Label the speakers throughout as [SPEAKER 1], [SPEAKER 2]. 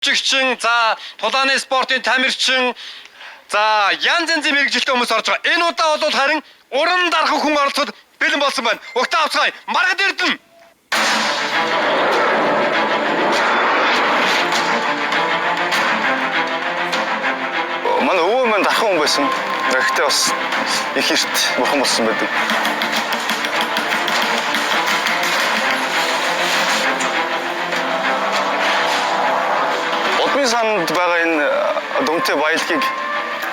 [SPEAKER 1] Жүжигчин, за тулааны спортын тамирчин, за янз янзын мэргэжилтэй хүмүүс орж байгаа. Энэ удаа бол харин уран дархан хүн оролцоход бэлэн болсон байна. Угтаа авцгаая. Маргад Эрдэнэ.
[SPEAKER 2] Манай өвөө маань дархан хүн байсан. Гэхдээ бас их эрт бурхан болсон байдаг. Удмын санд байгаа энэ дүнтэй баялагийг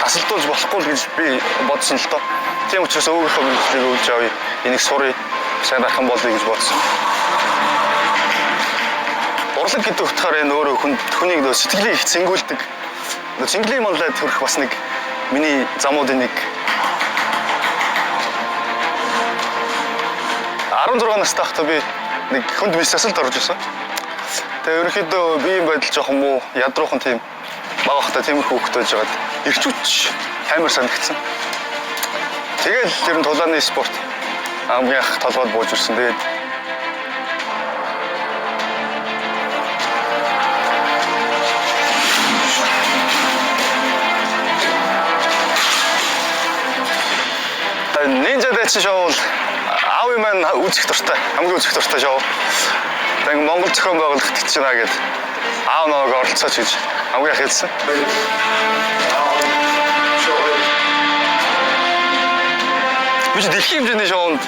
[SPEAKER 2] тасалдуулж болохгүй л гэж би бодсон л доо. Тийм учраас өвөөгийнхөө мэргэжлийг өвлж авъя. Энийг сурыг, сайн дархан болъё гэж бодсон. Урлаг гэдэг утгаараа энэ өөрөө хүн хүнийг нөө сэтгэлийг их цэнгүүлдэг. Нөө цэнгэлийн манлай төрөх бас нэг миний замуудын нэг. 16 настай байхдаа би нэг хүнд мэс засалд орж ирсэн. Тэгээ ерөнхийдөө биеийн байдал жоохон муу, ядруухан тийм бага байхдаа тиймэрхүү хөвгт байж байгаад эрчүүч амар санагдсан. Тэгэл ер нь тулааны спорт хамгийн анх толгойд бууж ирсэн. Тэгээд Ninja Dance шоу бол аавын маань үзэх дуртай, хамгийн үзэх дуртай шоу. Тэгээ ингээ Монгол зохион байгуулалт гэж байна гэд аав намайг оролцооч гэж хамгийн их хэлсэн. Би чи дэлхийн хэмжээний шоунд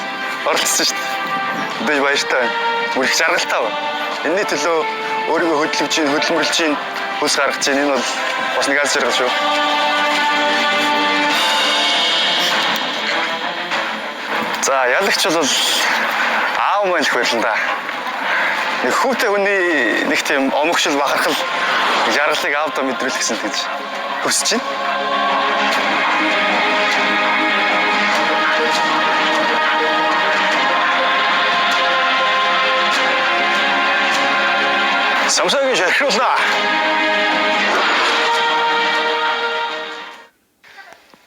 [SPEAKER 2] оролцсон шүү дээ. Одоо баяртай байна. Бүр их жаргалтай байна. Энэний төлөө өөрийгөө хөдөлгөж чинь, хөдөлмөрлөж чинь, хөлс гаргаж чинь энэ бол бас нэг аз жаргал шүү. За ялагч бол аав маань их байлаа да. Нэг хүүтэй хүний нэг тийм омогшил бахархал жаргалыг аавдаа мэдрүүлэх гэсэн л гэж хүсэж байна. Самсагийн шархиулнаа.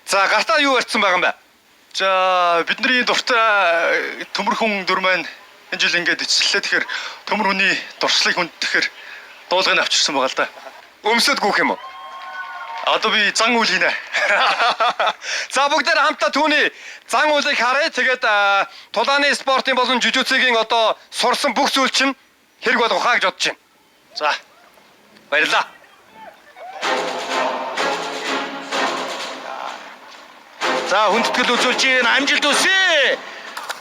[SPEAKER 1] За гартаа юу ярьсан байгаа юм бэ?
[SPEAKER 3] За бидний дуртай төмөр хүн дүр маань энэ жил ингээд эцэслээ. Тэгэхээр төмөр хүний дуршлыг хүндэтгэхээр дуулгыг авчирсан байгаа л да.
[SPEAKER 1] Өмсөд гүөх юм уу?
[SPEAKER 3] Одоо би зан үйл хийнэ.
[SPEAKER 1] За бүгдээр хамтдаа түүний зан үйлийг харъя. Тэгээд тулааны спортын болон жүжүцгийн одоо сурсан бүх зүйл чинь хэрэг болох хаа гэж бодож байна.
[SPEAKER 3] За
[SPEAKER 1] Баярлалаа.
[SPEAKER 4] За хүндэтгэл үзүүлж байна. Амжилт хүсье.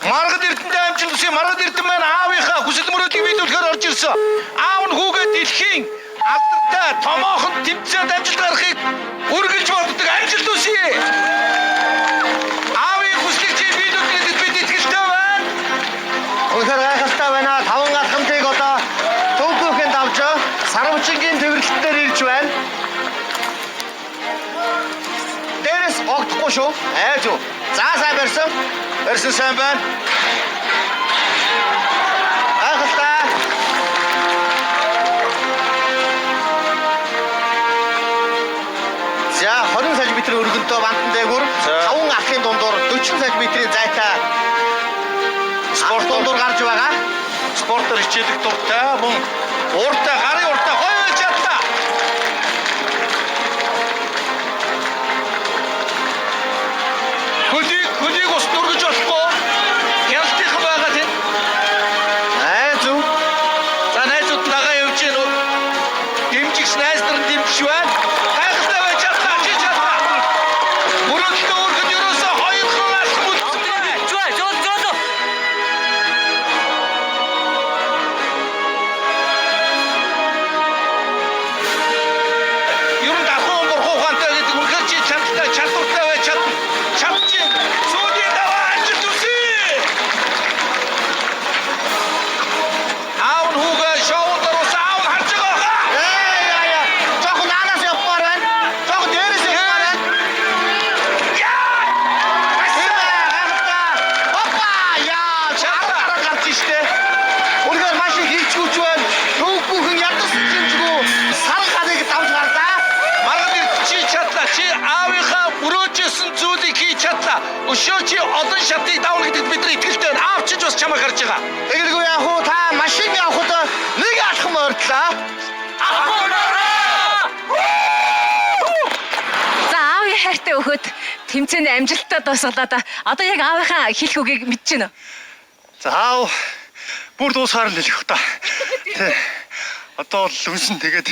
[SPEAKER 4] Маргад Эрдэнэтэй амжилт хүсье. Маргад Эрдэнэ маань аавынхаа хүсэл мөрөөдлийг биелүүлэхээр орж ирсэн. Аав нь хүүгээ дэлхийн алдартай томоохон тэмцээнд амжилт гаргахыг үргэлж боддог. Амжилт хүсье. Аавын хүслийг чи биелүүлнэ гэдэгт бид итгэлтэй байна.
[SPEAKER 5] Үнэхээр гайхалтай байна. Таван алхамтыг одоо төвхөхийн давж сарвчингийн төвөрлөлтөөр ирж байна. Дээрээс огтхгүй шүү. Айж юу. За сайн барьсан.
[SPEAKER 4] Барьсан сайн байна.
[SPEAKER 5] Гайхалтай. За 20 см өргөнтөө бантан дээгүүр
[SPEAKER 4] За.
[SPEAKER 5] таван алхын дундуур 40 см-ийн зайтай спорт дундуур гарч байгаа.
[SPEAKER 4] Спортоор хичээлэх дуртай мөн ууртай гарын ууртай гоё байж чадлаа. Хөлийг ус нүргэж болохгүй. Хяналтынхан байгаа тийм.
[SPEAKER 5] Ай зүг.
[SPEAKER 4] За найзууд дагаа явж гин үү? Дэмжигч найз нар нь дэмжиж байна. Гайхалтай байж чадлаа. Чи чадлаа. Мөрөөдөлтөө өргөд ерөөсөө хоёр хон алхам үлдсэн байна. Ер нь дархан хүн бурхан ухаантай гэдэг үнэхээр чи чанартай, чадвартай байж чадна. Чадчих. Сүүлийн даваа амжилт хүсье. Аав нь хүүгээ шоунд оруулсан. Аав нь харж байгаа хаа.
[SPEAKER 5] Ээ яа яа. Жохон наанаас явмаар байна. Жохон дээрээс явмаар байна. Тийм ээ, гайхалтай. Опа! Яа, чаргаар гарч штэ. Үнэхээр маш их хийчгүүч байна. Төвхүүхэн ядас чимжгүй сар ханыг давж гарлаа.
[SPEAKER 4] Маргад ирд чи чадлаа. Чи аавынхаа мөрөөжсэн зүйлийг хийж чадлаа. Өшөө чи олон шатыг давна гэдэгт бид нар итгэлтэй байна. Аав чи ч бас чамайг харж байгаа.
[SPEAKER 5] Тэгэлгүй яах вэ? Та машин явахад нэг алхам ойртлаа.
[SPEAKER 4] Ахмад!
[SPEAKER 6] хүүхдээ өгөхөд тэмцээний амжилттай дуусгалаа да. Одоо яг аавынхаа хэлэх үгийг мэдэж байна уу?
[SPEAKER 3] За аав бүр дуусгаар л хэлэх та. Тэ. Одоо бол үнсэн тэгээд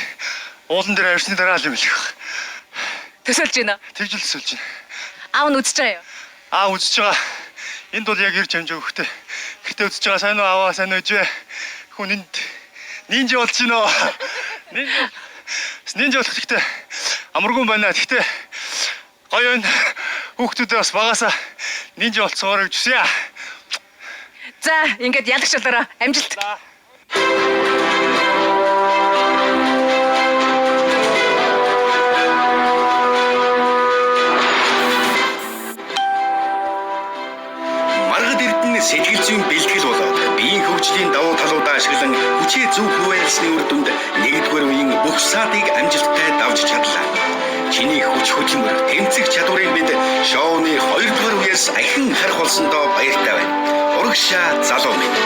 [SPEAKER 3] уулан дээр авирсны дараа л юм хэлэх.
[SPEAKER 6] Төсөөлж байна уу?
[SPEAKER 3] Тэгж л төсөөлж байна.
[SPEAKER 6] Аав нь үзэж байгаа юу?
[SPEAKER 3] Аа үзэж байгаа. Энд бол яг ирж амжаа өгөхтэй. Гэтэ үзэж байгаа сайн уу аваа сайн уу ижээ. Хүн энд нинжа болж гинөө. Нинжа. Нинжа болох гэхдээ амаргүй юм байна. Гэхдээ гоё энэ хүүхдүүдээ бас багасаа нинжа болцоорой гэж хүсье.
[SPEAKER 6] За, ингээд ялагч болоорой. Амжилт.
[SPEAKER 7] Маргад Эрдэнэ сэтгэл зүйн бэлтгэл болоод биеийн хөгжлийн давуу талуудаа ашиглан хүчээ зөв хуваарлсны үр дүнд нэгдүгээр үеийн бүх саадыг амжилттай давж чадлаа. Чиний хүч хөдөлмөр, тэмцэх чадварыг бид шоуны хоёрдугаар үеэс ахин харах болсондоо баяртай байна. Урагшаа залуу минь.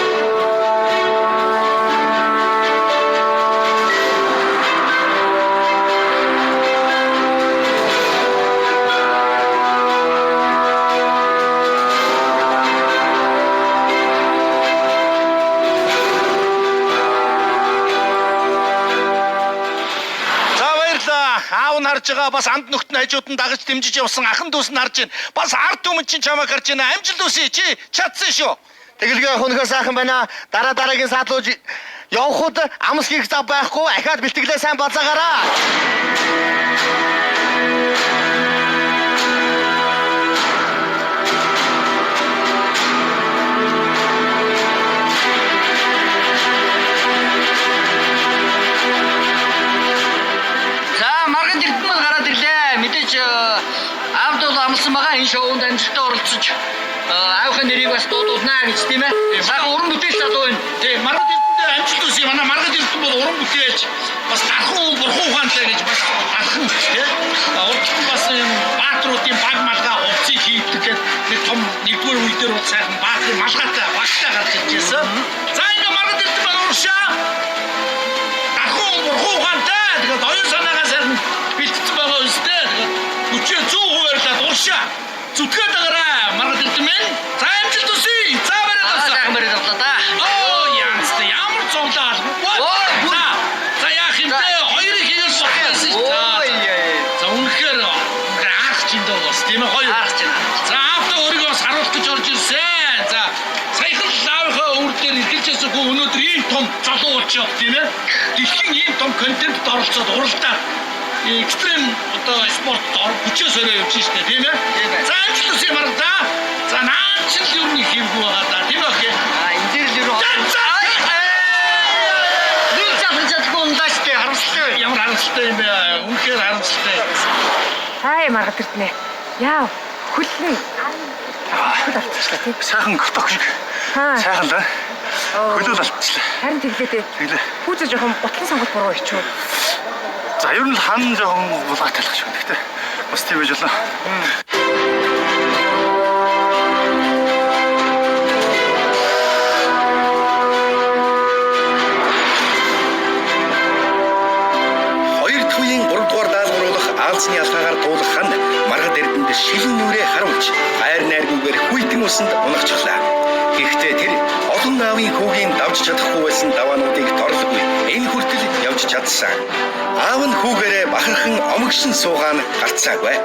[SPEAKER 4] За баярлаа. Аав нь харж байгаа бас анд нөхд нь хажууд нь дагаж дэмжиж явсан ахын дүүс нь харж байна. Бас ард түмэн чинь чамайг харж байна. Амжилт хүсье чи чадсан шүү.
[SPEAKER 5] Тэгэлгүй хөнхөө сайхан байна. Дараа дараагийн саадлууж явхад амс хийх зав байхгүй. Ахаад бэлтгэлээ сайн базаагаараа.
[SPEAKER 8] За маргад эрдэнэ бол гараад ирлээ. Мэдээж аавд бол амлсан байгаа энэ шоунд амжилттай оролцож аавынхаа нэрийг бас дуудуулнаа гэж тийм ээ. Сайхан уран бүтээл залуу энэ.
[SPEAKER 4] Тийм маргад эрдэнэ амжилт хүсье. Манай маргад эрдэнэ бол уран бүтээлч бас дархан хүн бурхан ухаантай гэж бас дархан тийм. Урд нь бас юм баатруудын баг малгай хувцсыг хийдэг гэдэг нэг том нэгдүгээр үе дээр бол сайхан баатрын малгайтай багтай гарч ирж байсан. За ингээ маргад эрдэнэ маань урагшаа. Дархан хүн бурхан ухаантай. Тэгээд оюун санаагаа сайхан бэлтгэсэн байгаа үстэй. Тэгээд хүчээ 100 хуваарлаад урагшаа. Зүтгээд агараа маргад эрдэнэ минь. За амжилт хүсье. За бариад
[SPEAKER 8] Аа
[SPEAKER 4] авсан.
[SPEAKER 8] сайхан бариад авлаа да.
[SPEAKER 4] Оо янзтай ямар цуглаа.
[SPEAKER 8] Ой, бүр-
[SPEAKER 4] За за яах юм бэ? Хоёрыг хийгээл болсон шүү дээ. За үнэхээр үнэхээр арах чинь дөө бас тийм ээ хоёр.
[SPEAKER 8] Арах чинь.
[SPEAKER 4] За аавтаа өөрийгөө бас харуулах гэж орж ирсэн. За саяхан л аавынхаа өвөр дээр эргэлжсэн хүн өнөөдөр ийм том залуу болчиход тийм ээ. Дэлхийн ийм том контентэд оролцоод уралдаад экстрим одоо спортод хүчээ сороо явж штэ тийм ээ. За амжилт хүсье марга да. За наа чинь л ер нь их юмгүй байгаа да тийм ээ окей.
[SPEAKER 8] А энэ дээр л ер нь
[SPEAKER 4] За, за.
[SPEAKER 8] нэг залхаж чадахгүй унлаа штэ харамсалтай байна.
[SPEAKER 4] Ямар харамсалтай юм бэ? Үнэхээр харамсалтай.
[SPEAKER 6] Хай маргад эрдэнэ. Яав, хөлн хөл алдчихлаа тий.
[SPEAKER 3] Сайхан готок шиг.
[SPEAKER 6] Хаа.
[SPEAKER 3] Сайхан л. Хөлөөл алдчихлаа.
[SPEAKER 6] Харин тэглээ дээ.
[SPEAKER 3] Тэглээ.
[SPEAKER 6] Хүүзэ жоохон гутлан сонголт буруу ичүү.
[SPEAKER 3] За ер нь л хан жоохон булгаа талах шиг байна. Гэхдээ бас тийм байж болно.
[SPEAKER 7] Хоёр дахь үеийн 3 дугаар даалгавар болох аалзны ялгаагаар туулах хан маргад эрдэнэд шилэн нүрээ харуулж хайр найргүйгээр хүйтэн усанд унахчихлаа. Гэхдээ тэр олон аавын хүүгийн давж чадахгүй байсан даваануудыг торлогүй энэ хүртэл явж чадсан. Аав нь хүүгээрээ бахархан омогшин суугаан гарцаагүй.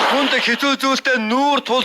[SPEAKER 1] Хүнд хэцүү зүйлтэй нүүр тул